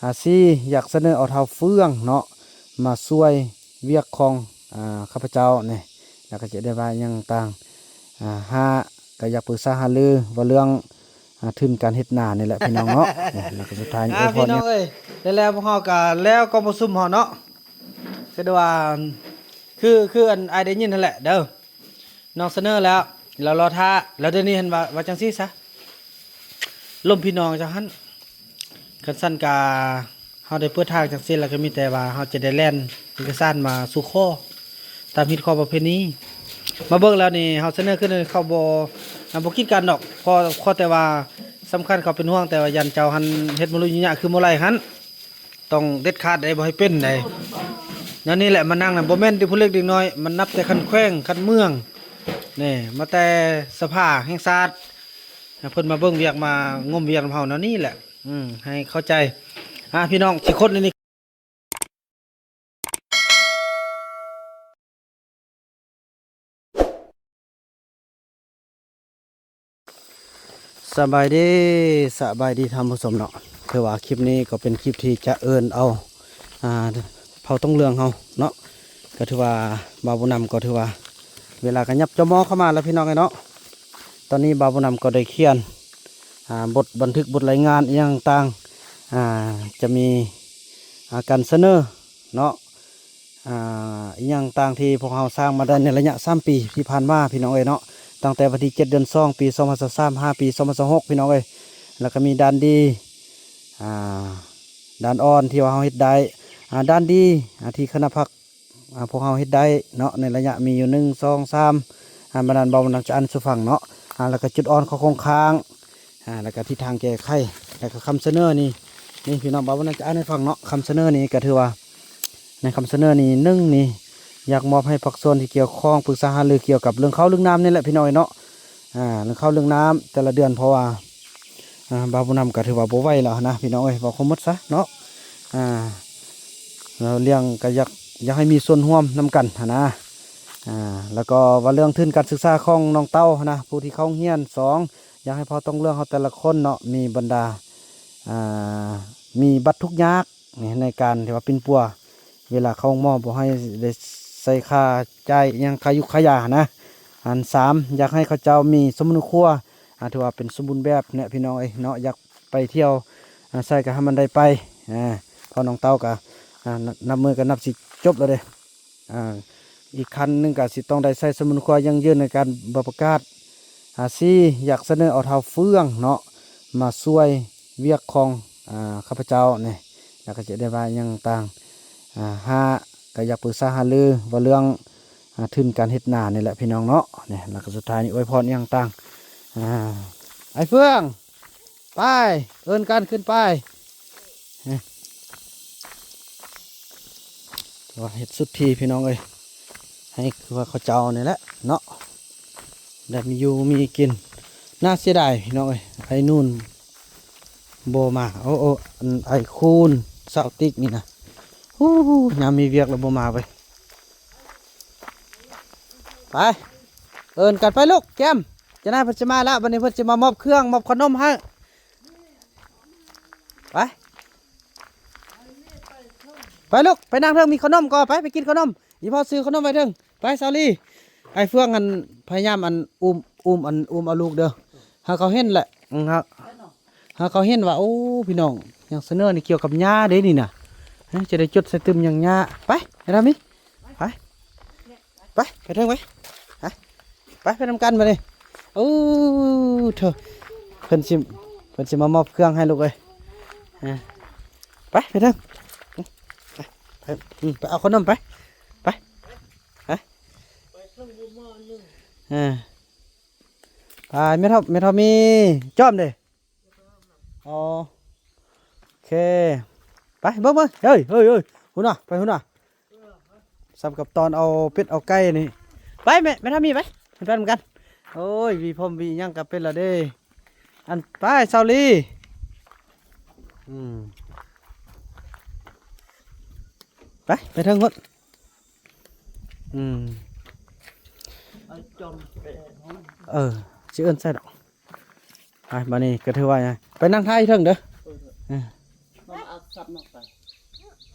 ອາ ສີ່ ຢາກສະເໜີເອົາທ້າວເຟືອງເນາະ ມາຊ່ວຍວຽກຂອງ ອາ ຂ້າພະເຈົ້າແດ່ ແລ້ວກໍຈະໄດ້ວ່າຫຍັງຕ່າງ ອາ ຫ້າ ກໍຢາກປຶກສາຫາລືວ່າເລື່ອງ ອາ ທຶນການເຮັດນານີ້ແຫຼະພີ່ນ້ອງເນາະ ແລ້ວກໍສຸດທ້າຍນີ້ ອາ ອວຍພອນ ພີ່ນ້ອງເອີຍ ແລ້ວ ແລ້ວພວກເຮົາກໍແລ້ວກອງປະຊຸມເຮົາເນາະ ຄືວ່າ ຄື ຄືອັນອ້າຍໄດ້ຍິນຫັ້ນແຫຼະເດີ ນ້ອງສະເໜີແລ້ວ ລາວລໍຖ້າ ແລ້ວດຽວນີ້ຫັ້ນວ່າ ວ່າຈັ່ງຊີ້ຊະ ລົມພີ່ນ້ອງເຈົ້າຫັ້ນ ຄັນຊັ້ນກະ ເຮົາໄດ້ເປີດທາງຈັ່ງຊີ້ ແລ້ວກໍມີແຕ່ວ່າເຮົາຈະໄດ້ແລ່ນເອກະສານມາສູ່ຂໍ ຕາມຮີດຄອງປະເພນີ ມາເບິ່ງແລ້ວນີ້ ເຮົາສະເໜີຂຶ້ນ ເຂົາບໍ່ ອ່າ ບໍ່ກີດກັນດອກ ຂໍ ຂໍແຕ່ວ່າ ສຳຄັນເຂົາເປັນຫ່ວງ ແຕ່ວ່າຢ້ານເຈົ້າຫັ້ນເຮັດມາລຸຍຍະຄືໝໍໄລຫັ້ນ ຕ້ອງເດັດຂາດໃດ ບໍ່ໃຫ້ເປັນໃດ ແນວນີ້ແຫຼະ ມານັ່ງນະ ບໍ່ແມ່ນແຕ່ຜູ້ເລັກເດັກນ້ອຍ ມັນນັບແຕ່ຂັ້ນແຂວງ ຂັ້ນເມືອງ ນີ້ ມາແຕ່ສະພາແຫ່ງຊາດ ໃຫ້ເພິ່ນມາເບິ່ງວຽກ ມາງົມວຽກນຳເຮົາແນວນີ້ແຫຼະ ອືມ ໃຫ້ເຂົ້າໃຈ ອາ ພີ່ນ້ອງ ຊິຄົນອັນນີ້ ສະບາຍດີ ສະບາຍດີທ່ານຜູ້ຊົມເນາະ ຖືວ່າຄລິບນີ້ກໍເປັນຄລິບທີ່ຈະເອີ້ນເອົາ ອ່າ ເຜົ່າຕົງເຫຼືອງເຮົາເນາະ ກໍຖືວ່າບ່າວບຸນນຳກໍຖືວ່າ ເວລາກໍຫຍັບຈໍ່ມໍເຂົ້າມາແລ້ວພີ່ນ້ອງເອີຍເນາະ ຕອນນີ້ບ່າວບຸນນຳກໍໄດ້ຂຽນ ອ່າ ບົດບັນທຶກ ບົດລາຍງານອີ່ຫຍັງຕ່າງ ອ່າ ຈະມີ ອ່າ ການສະເໜີເນາະ ອ່າ ອີ່ຫຍັງຕ່າງທີ່ພວກເຮົາສ້າງມາໄດ້ໃນໄລຍະສາມປີທີ່ຜ່ານມາ ພີ່ນ້ອງເອີຍເນາະ ຕັ້ງແຕ່ວັນທີເຈັດ ເດືອນສອງ ປີສອງພັນຊາວສາມ ຫາປີສອງພັນຊາວຫົກ ພີ່ນ້ອງເອີຍ ແລ້ວກໍມີດ້ານດີ ອ່າ ດ້ານອ່ອນທີ່ວ່າເຮົາເຮັດໄດ້ ອ່າ ດ້ານດີ ອ່າ ທີ່ຄະນະພັກ ອ່າ ພວກເຮົາເຮັດໄດ້ເນາະ ໃນໄລຍະມີຢູ່ ໜຶ່ງ ສອງ ສາມ ອ່າ ບັນດານເບົານັ້ນຈະອ່ານສູ່ຟັງເນາະ ອ່າ ແລ້ວກໍຈຸດອ່ອນ ຂໍ້ຄົງຄ້າງ ອ່າ ແລ້ວກໍທິດທາງແກ້ໄຂ ແລ້ວກໍຄຳສະເໜີນີ້ ນີ້ພີ່ນ້ອງ ເບົານັ້ນຈະອ່ານໃຫ້ຟັງເນາະ ຄຳສະເໜີນີ້ກໍຖືວ່າ ໃນຄຳສະເໜີນີ້ ໜຶ່ງນີ້ ຢາກມອບໃຫ້ພາກສ່ວນທີ່ກ່ຽວຂ້ອງປຶກສາຫາລືກ່ຽວກັບເລື່ອງເຂົ້າເລື່ອງນ້ຳນີ້ແຫຼະ ພີ່ນ້ອງເອີຍເນາະ ອ່າ ເລື່ອງເຂົ້າເລື່ອງນ້ຳແຕ່ລະເດືອນ ເພາະວ່າ ອ່າ ບ່າວບຸນນຳກໍຖືວ່າບໍ່ໄຫວແລ້ວຫັ້ນນະ ພີ່ນ້ອງເອີຍ ເວົ້າຄວາມໝົດຊະເນາະ ອ່າ ແລ້ວລ້ຽງກໍຢາກ ຢາກໃຫ້ມີສ່ວນຮ່ວມນຳກັນຫັ້ນນະ ອ່າ ແລ້ວກໍວ່າເລື່ອງທຶນການສຶກສາຂອງນ້ອງເຕົ້າຫັ້ນນະ ຜູ້ທີ່ເຂົ້າໂຮງຮຽນ ສອງ ຢາກໃຫ້ເຜົ່າຕົງເຫຼືອງເຮົາແຕ່ລະຄົນເນາະ ມີບັນດາ ອ່າ ມີບັດທຸກຍາກ ໃນການທີ່ວ່າປິ່ນປົວ ເວລາເຂົ້າໂຮງໝໍ ບໍ່ໃຫ້ໄດ້ໃຊ້ຄ່າຈ່າຍອີ່ຫຍັງ ຄ່າຢູ່ຄ່າຢາຫັ້ນນະ ອັນ ສາມ ຢາກໃຫ້ເຂົາເຈົ້າມີສົມມຸດຄົວ ອ່າ ຖືວ່າເປັນສົມບູນແບບແຫຼະ ພີ່ນ້ອງເອີຍເນາະ ຢາກໄປທ່ຽວ ອ່າ ໃສກໍໃຫ້ມັນໄດ້ໄປ ອ່າ ເພາະນ້ອງເຕົ້າກໍ ອ່າ ນ- ນັບມື້ກໍນັບຊິຈົບແລ້ວເດ້ ອ່າ ອີກຂັ້ນໜຶ່ງກໍຊິຕ້ອງໄດ້ໃຊ້ສົມມຸດຄົວຢັ້ງຢືນໃນການບໍ່ປະກາດ ອ່າ ສີ່ ຢາກສະເໜີເອົາທ້າວເຟືອງເນາະ ມາຊ່ວຍວຽກຂອງ ອ່າ ຂ້າພະເຈົ້າແດ່ ແລ້ວກໍຈະໄດ້ວ່າຫຍັງຕ່າງ ອ່າ ຫ້າ ກໍຢາກປຶກສາຫາລືວ່າເລື່ອງ ອ່າ ທຶນການເຮັດນານີ້ແຫຼະ ພີ່ນ້ອງເນາະ ນີ້ ແລ້ວກໍສຸດທ້າຍນີ້ອວຍພອນຫຍັງຕ່າງ ອ່າ ອ້າຍເຟືອງ ໄປ ເອີ້ນກັນຂຶ້ນໄປ ນີ້ ວ່າເຮັດສຸດທີ່ ພີ່ນ້ອງເອີຍ ໃຫ້ຄືວ່າເຂົາເຈົ້ານີ້ແຫຼະເນາະ ໄດ້ມີຢູ່ມີກິນ ໜ້າເສຍດາຍ ພີ່ນ້ອງເອີຍ ໄອ້ນູນບໍ່ມາ ໂອ້ ໂອ້ ອັນ ໄອ້ຄູນ ສາວຕິກນີ້ນະ ໂອ້ ຍາມມີວຽກແລ້ວບໍ່ມາເວີຍ ໄປ ເອີ້ນກັນໄປລູກ ແກ້ມ ຈະນາຍເພິ່ນຊິມາແລ້ວ ບັດນີ້ເພິ່ນຊິມາມອບເຄື່ອງ ມອບຂະໜົມໃຫ້ ໄປ ໄປລູກ ໄປນັ່ງເທິງ ມີຂະໜົມກໍ ໄປ ໄປກິນຂະໜົມ ອີພໍ່ຊື້ຂະໜົມໄວ້ເທິງ ໄປ ສາວລີ ໄອ້ເຟືອງ ອັນ ພະຍາຍາມ ອັນ ອຸ້ມ ອຸ້ມ ອັນ ອຸ້ມເອົາລູກເດີ ຫາເຂົາເຫັນແຫຼະ ຫາ ຫາເຂົາເຫັນວ່າ ໂອ້ ພີ່ນ້ອງ ຫຍັງສະເໜີນີ້ກ່ຽວກັບຫຍ້າເດ້ນີ້ນະ ຈະໄດ້ຈົດໃສ່ຕື່ມຫຍັງຫຍ້າ ໄປ ໄປທາງນີ້ ໄປ ໄປ ໄປເທິງໄປ ໄປ ໄປ ໄປນຳກັນບາດນີ້ ໂອ້ ໂທ້ ເພິ່ນຊິ ເພິ່ນຊິມາມອບເຄື່ອງໃຫ້ລູກເອີຍ ໄປ ໄປເທິງ ໄປ ໄປ ອືມ ໄປເອົາຂະໜົມໄປ ໄປ ໄປ ເອີ ໄປ ແມ່ເຖົ້າ ແມ່ເຖົ້າມີ ຈອມເດ້ ອໍ ໂອເຄ ໄປເບິ່ງ ເບິ່ງ ເຮີ້ຍ ເຮີ້ຍ ເຮີ້ຍ ພຸ້ນນະ ໄປພຸ້ນນະ ສ່ຳກັບຕອນເອົາເປັດເອົາໄກ່ນີ້ ໄປແມ່ ແມ່ທາມີໄປ ໄປນຳກັນ ໂອ້ຍ ຫວີຜົມຫວີຫຍັງກໍເປັນລະເດ້ ອັນ ໄປ ສາວລີ ອືມ ໄປ ໄປເທິງພຸ້ນ ອືມ ເອີ ຊິເອີ້ນໃສ່ດອກ ໄປ ບາດນີ້ກໍຖືວ່າ ໄປນັ່ງຖ້າຢູ່ເທິງເດີ ເອີ ເອີ ມາເອົາ ກັບນອກໄປ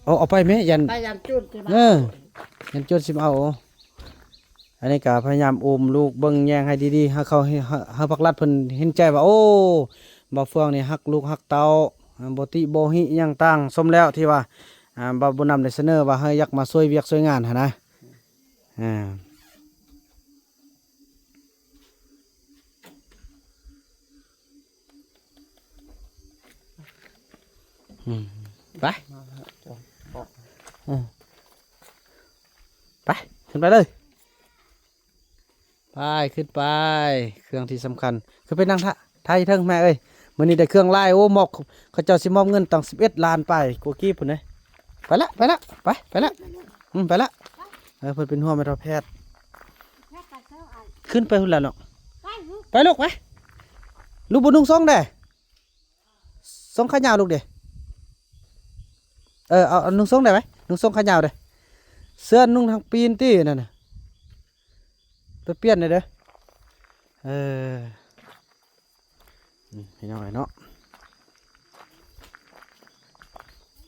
ເອົາ ເອົາໄປແມ້ ຢ້ານ ໄປຢ້ານໂຈນຊິມາ ເອີ ຢ້ານໂຈນຊິມາເອົາ. ອັນນີ້ກໍພະຍາຍາມອຸ້ມລູກເບິ່ງແຍງໃຫ້ດີໆ ໃຫ້ເຂົາ ໃຫ້ ໃຫ້ ໃຫ້ພາກລັດເພິ່ນເຫັນໃຈວ່າ ໂອ້ ບ່າວເຟືອງນີ້ຮັກລູກຮັກເຕົ້າ ບໍ່ຕິບໍ່ຫິຫຍັງຕ່າງ. ສົມແລ້ວທີ່ວ່າ ອ່າ ບ່າວບຸນນຳໄດ້ສະເໜີວ່າໃຫ້ຢາກມາຊ່ວຍວຽກຊ່ວຍງານຫັ້ນນະ. ອ່າ ອືມ ໄປ ເອີ ໄປ ຂຶ້ນໄປເລີຍ ໄປ ຂຶ້ນໄປ. ເຄື່ອງທີ່ສຳຄັນ ຂຶ້ນໄປນັ່ງຖ້າ ຖ້າຢູ່ເທິງແມ່ເອີຍ. ມື້ນີ້ໄດ້ເຄື່ອງຫຼາຍ ໂອ້ ມອບ ເຂົາເຈົ້າຊິມອບເງິນຕັ້ງສິບເອັດລ້ານປາຍກວ່າກີບພຸ້ນເດ້. ໄປລະ ໄປລະ ໄປ ໄປລະ ອືມ ໄປລະ. ເອີ ເພິ່ນເປັນຫ່ວງແມ່ເຖົ້າແພດ ຂຶ້ນໄປພຸ້ນລະເນາະ. ໄປລູກ ໄປ ລູກບໍ່ນຸ່ງສົ້ງເດ້ ສົ້ງຂາຍາວລູກເດ້. ເອີ ເອົາ ເອົານຸ່ງສົ້ງໄດ້ໄຫມ ນຸ່ງສົ້ງຂາຍາວເດ້. ເສື້ອນຸ່ງທາງປີນຕິນັ້ນນະ ໄປປ່ຽນແດ່ເດີ. ເອີ ອືມ ພີ່ນ້ອງເອີຍເນາະ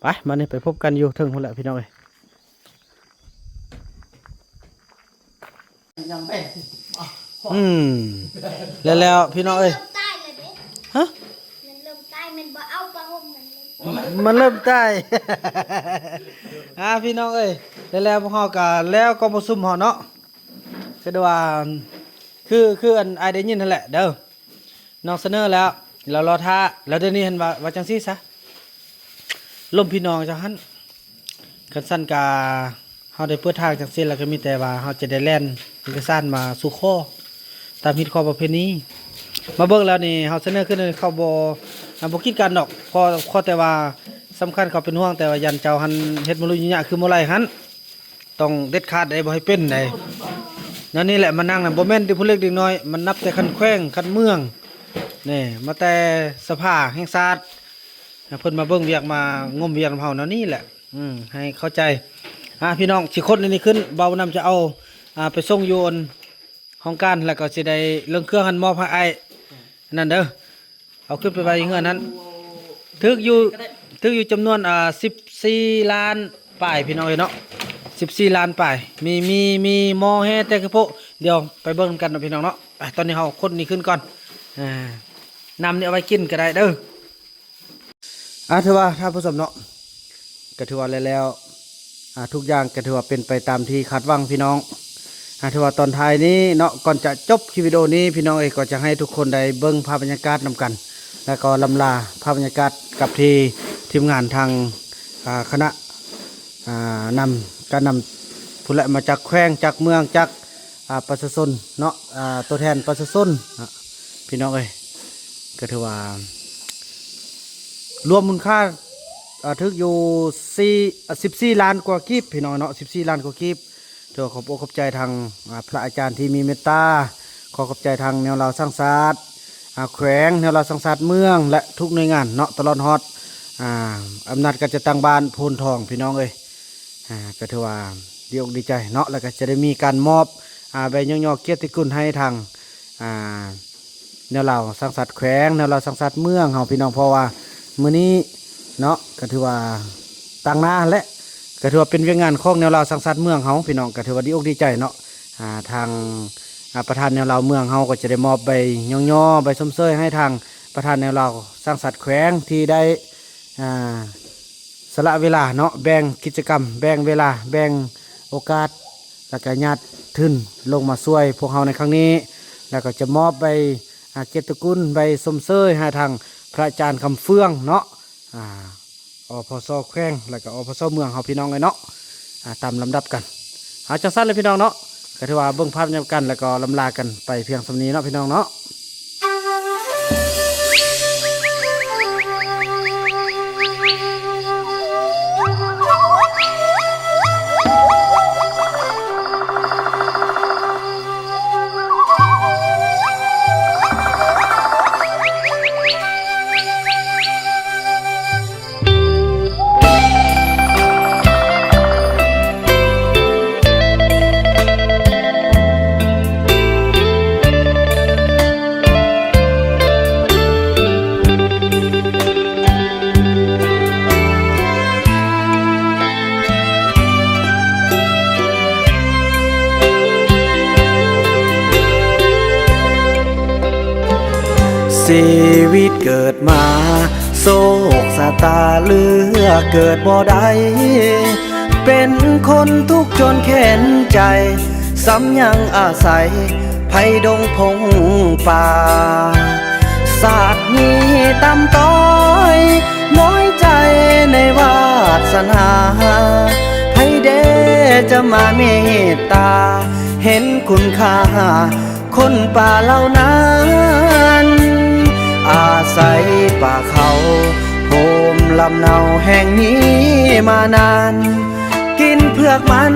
ໄປ ມານີ້ໄປພົບກັນຢູ່ເທິງພຸ້ນແຫຼະ ພີ່ນ້ອງເອີຍ. ອືມ ແລ້ວໆ ພີ່ນ້ອງເອີຍ ເລີ່ມຕາຍແລ້ວເດ້ ຮະ ມັນເລີ່ມຕາຍ ແມ່ນບໍ່ເອົາຜ້າຫົ່ມມັນເລີຍ ມັນເລີ່ມຕາຍ. ອ່າ ພີ່ນ້ອງເອີຍ ແລ້ວໆ ພວກເຮົາກໍແລ້ວກອງປະຊຸມເຮົາເນາະ ຄືວ່າ ຄື ຄືອັນອ້າຍໄດ້ຍິນຫັ້ນແຫຼະເດີ ນ້ອງສະເໜີແລ້ວ ລາວລໍຖ້າ. ແລ້ວດຽວນີ້ຫັ້ນວ່າ ວ່າຈັ່ງຊີ້ຊະ ລົມພີ່ນ້ອງເຈົ້າຫັ້ນ ຄັນຊັ້ນກະ ເຮົາໄດ້ເປີດທາງຈັ່ງຊີ້ແລ້ວ ກໍມີແຕ່ວ່າເຮົາຈະໄດ້ແລ່ນເອກະສານມາສູ່ຂໍ ຕາມຮີດຄອງປະເພນີ. ມາເບິ່ງແລ້ວນີ້ ເຮົາສະເໜີຂຶ້ນ ເຂົາບໍ່ ອ່າ ບໍ່ກີດກັນດອກ ຂໍ ຂໍແຕ່ວ່າ ສຳຄັນເຂົາເປັນຫ່ວງ ແຕ່ວ່າຢ້ານເຈົ້າຫັ້ນເຮັດມາລຸຍຍະຄືໝໍໄຫຼຫັ້ນ ຕ້ອງເດັດຂາດໃດ ບໍ່ໃຫ້ເປັນໃດ. ແນວນີ້ແຫຼະ ມານັ່ງນະ ບໍ່ແມ່ນແຕ່ຜູ້ເລັກເດັກນ້ອຍ ມັນນັບແຕ່ຂັ້ນແຂວງ ຂັ້ນເມືອງ ແນ່ ມາແຕ່ສະພາແຫ່ງຊາດ ເພິ່ນມາເບິ່ງວຽກ ມາງົມວຽກນຳເຮົາແນວນີ້ແຫຼະ ອືມ ໃຫ້ເຂົ້າໃຈ. ອ່າ ພີ່ນ້ອງ ຊິຄົນອັນນີ້ຂຶ້ນ ບ່າວນຳຈະເອົາ ອ່າ ໄປສົ່ງຢູ່ອັນຫ້ອງການ ແລ້ວກໍຊິໄດ້ເລື່ອງເຄື່ອງຫັ້ນມອບໃຫ້ອ້າຍນັ້ນເດີ ເອົາຂຶ້ນໄປໄວ້ຢູ່ເຮືອນຫັ້ນ. ຖືກຢູ່ ຖືກຢູ່ຈຳນວນ ອ່າ ສິບສີ່ລ້ານປາຍ ພີ່ນ້ອງເອີຍເນາະ ສິບສີ່ລ້ານປາຍ. ມີ ມີ ມີໝໍ້ແຮ່ແຕ່ຄືໂພະ ດຽວໄປເບິ່ງນຳກັນເນາະ ພີ່ນ້ອງເນາະ. ອ່າ ຕອນນີ້ເຮົາຂົນນີ້ຂຶ້ນກ່ອນ ອ່າ ນ້ຳນີ້ເອົາໄວ້ກິນກໍໄດ້ເດີ. ອ່າ ຖືວ່າທ່ານຜູ້ຊົມເນາະ ກໍຖືວ່າແລ້ວໆ ອ່າ ທຸກຢ່າງກໍຖືວ່າເປັນໄປຕາມທີ່ຄາດຫວັງ ພີ່ນ້ອງ. ອ່າ ຖືວ່າຕອນທ້າຍນີ້ເນາະ ກ່ອນຈະຈົບຄລິບວິດີໂອນີ້ ພີ່ນ້ອງເອີຍ ກໍຈະໃຫ້ທຸກຄົນໄດ້ເບິ່ງພາບບັນຍາກາດນຳກັນ ແລ້ວກໍລ່ຳລາພາບບັນຍາກາດກັບທີ່ທີມງານທາງ ອ່າ ຄະນະ ອ່າ ນຳ ການນຳພຸ້ນແຫຼະ ມາຈາກແຂວງ ຈາກເມືອງ ຈາກ ອ່າ ປະຊາຊົນເນາະ ອ່າ ຕົວແທນປະຊາຊົນ ພີ່ນ້ອງເອີຍ ກໍຖືວ່າລວມມູນຄ່າ ອ່າ ຖືກຢູ່ສີ່ ອ່າ ສິບສີ່ລ້ານກວ່າກີບ ພີ່ນ້ອງເນາະ ສິບສີ່ລ້ານກວ່າກີບ. ຖືວ່າຂອບອົກຂອບໃຈທາງ ອ່າ ພະອາຈານທີ່ມີເມດຕາ ຂໍຂອບໃຈທາງແນວລາວສ້າງຊາດ ອ່າ ແຂວງ ແນວລາວສ້າງຊາດເມືອງ ແລະ ທຸກໜ່ວຍງານເນາະ ຕະຫຼອດຮອດ ອ່າ ອຳນາດການຈັດຕັ້ງບ້ານໂພນທອງ ພີ່ນ້ອງເອີຍ. ອ່າ ກໍຖືວ່າດີອົກດີໃຈເນາະ ແລ້ວກໍຈະໄດ້ມີການມອບ ອ່າ ໃບຍ້ອງຍໍກຽດຕິຄຸນໃຫ້ທາງ ອ່າ ແນວລາວສ້າງຊາດແຂວງ ແນວລາວສ້າງຊາດເມືອງເຮົາ ພີ່ນ້ອງ ເພາະວ່າມື້ນີ້ເນາະ ກໍຖືວ່າຕາງໜ້າຫັ້ນແຫຼະ ກໍຖືວ່າເປັນວຽກງານຂອງແນວລາວສ້າງຊາດເມືອງເຮົາ ພີ່ນ້ອງ ກໍຖືວ່າດີອົກດີໃຈເນາະ. ອ່າ ທາງ ອ່າ ປະທານແນວລາວເມືອງເຮົາກໍຈະໄດ້ມອບໃບຍ້ອງຍໍ ໃບຊົມເຊີຍໃຫ້ທາງປະທານແນວລາວສ້າງຊາດແຂວງທີ່ໄດ້ ອ່າ ສະຫຼະເວລາເນາະ ແບ່ງກິດຈະກຳ ແບ່ງເວລາ ແບ່ງໂອກາດ ແລ້ວກະຍາດທຶນລົງມາຊ່ວຍພວກເຮົາໃນຄັ້ງນີ້ ແລ້ວກໍຈະມອບໃບ ອ່າ ກຽດຕິຄຸນ ໃບຊົມເຊີຍໃຫ້ທາງພະອາຈານຄຳເຟືອງເນາະ ອ່າ ອພສ ແຂວງ ແລ້ວກໍ ອພສ ເມືອງເຮົາ ພີ່ນ້ອງເອີຍເນາະ ອ່າ ຕາມລຳດັບກັນ. ເອົາ ຈັ່ງຊັ້ນແຫຼະ ພີ່ນ້ອງເນາະ ກໍຖືວ່າເບິ່ງພາບນຳກັນ ແລ້ວກໍລຳລາກັນໄປພຽງສ່ຳນີ້ເນາະ ພີ່ນ້ອງເນາະ. ຊີວິດເກີດມາ ໂຊກຊະຕາເລືອກເກີດບໍ່ໄດ້ ເປັນຄົນທຸກຈົນແຄ້ນໃຈ ຊ້ຳຍັງອາໄສ ໃຜດົງພົງປ່າ ຊາດນີ້ຕ່ຳຕ້ອຍ ນ້ອຍໃຈໃນວາດສະໜາ ໃຜເດຈະມາເມດຕາ ເຫັນຄຸນຄ່າຄົນປ່າເຫຼົ່ານັ້ນ ອາໄສປ່າເຂົາ ໂຮມລຳເນົາແຫ່ງນີ້ມານານ ກິນເຜືອກມັນ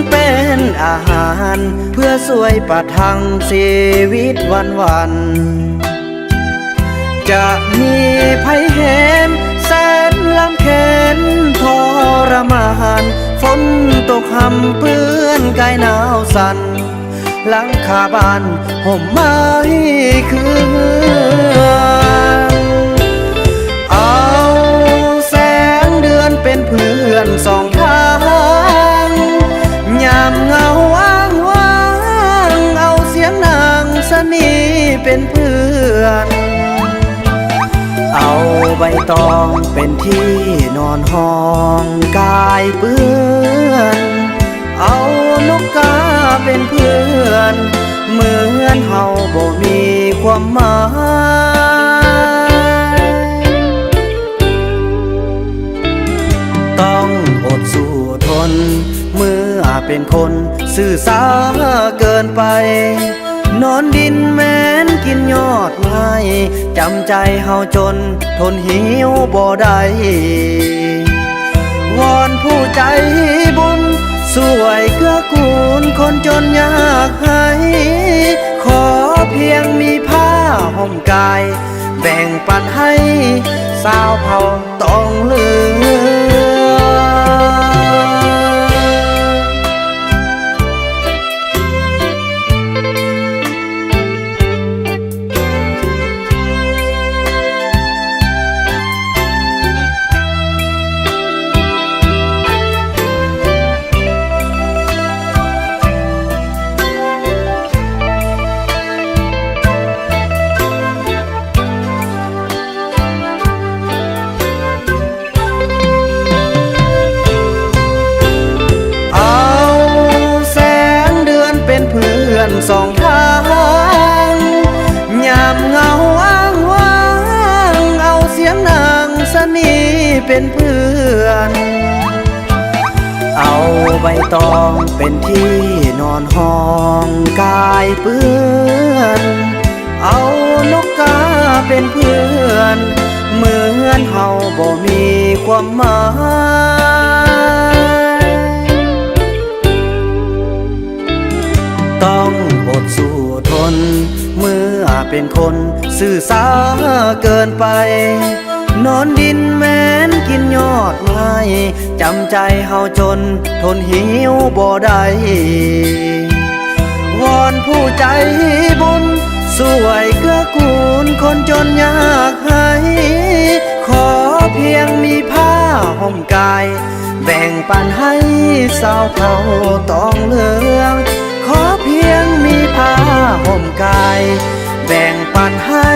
ເປັນອາຫານ ເພື່ອຊ່ວຍປະທັງຊີວິດວັນໆ ຈະມີໄພແຮມແສນລຳເຄັນທໍລະມານ ຝົນຕົກຮຳເປື້ອນກາຍໜາວສັ່ນ ຫຼັງຄາບ້ານຮົ່ມໄມ້ຄືເຮືອນ ເອົາແສງເດືອນເປັນເພື່ອນສອງທາງ ຍາມເຫງົາອ້າງວ້າງ ເອົາສຽງນາງຊະນີເປັນເພື່ອນ ເອົາໃບຕອງເປັນທີ່ນອນຫ້ອງກາຍເປື້ອນ ເອົານົກກາເປັນເພື່ອນ ເໝືອນເຮົາບໍ່ມີຄວາມໝາຍ ຕ້ອງອົດສູ້ທົນ ເມື່ອເປັນຄົນຊື່ຊ້າເກີນໄປ ນອນດິນແມ່ນກິນຍອດໄມ້ ຈຳໃຈເຮົາຈົນ ທົນຫິວບໍ່ໄດ້ ວອນຜູ້ໃຈບຸນ ຊ່ວຍເກື້ອກູນຄົນຈົນຍາກໄຮ້ ຂໍພຽງມີຜ້າຫົ່ມກາຍ ແບ່ງປັນໃຫ້ຊາວເຜົ່າຕອງເຫຼືອງ. ເອົາແສງເດືອນເປັນເພື່ອນສອງທາງ ຍາມເຫງົາອ້າງວ້າງ ເອົາສຽງນາງຊະນີເປັນເພື່ອນ ເອົາໃບຕອງເປັນທີ່ນອນຫ້ອງກາຍເປື້ອນ ເອົານົກກາເປັນເພື່ອນ ເໝືອນເຮົາບໍ່ມີຄວາມໝາຍ ຕ້ອງອົດສູ້ທົນ ເມື່ອເປັນຄົນຊື່ຊ້າເກີນໄປ ນອນດິນແມ່ນກິນຍອດໄມ້ ຈຳໃຈເຮົາຈົນ ທົນຫິວບໍ່ໄດ້ ວອນຜູ້ໃຈບຸນ ຊ່ວຍເກື້ອກູນຄົນຈົນຍາກໄຮ້ ຂໍພຽງມີຜ້າຫົ່ມກາຍ ແບ່ງປັນໃຫ້ຊາວເຜົ່າຕອງເຫຼືອງ ຂໍພຽງມີຜ້າຫົ່ມກາຍ ແບ່ງປັນໃຫ້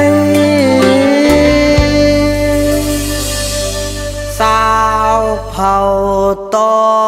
ຊາວເຜົ່າຕອ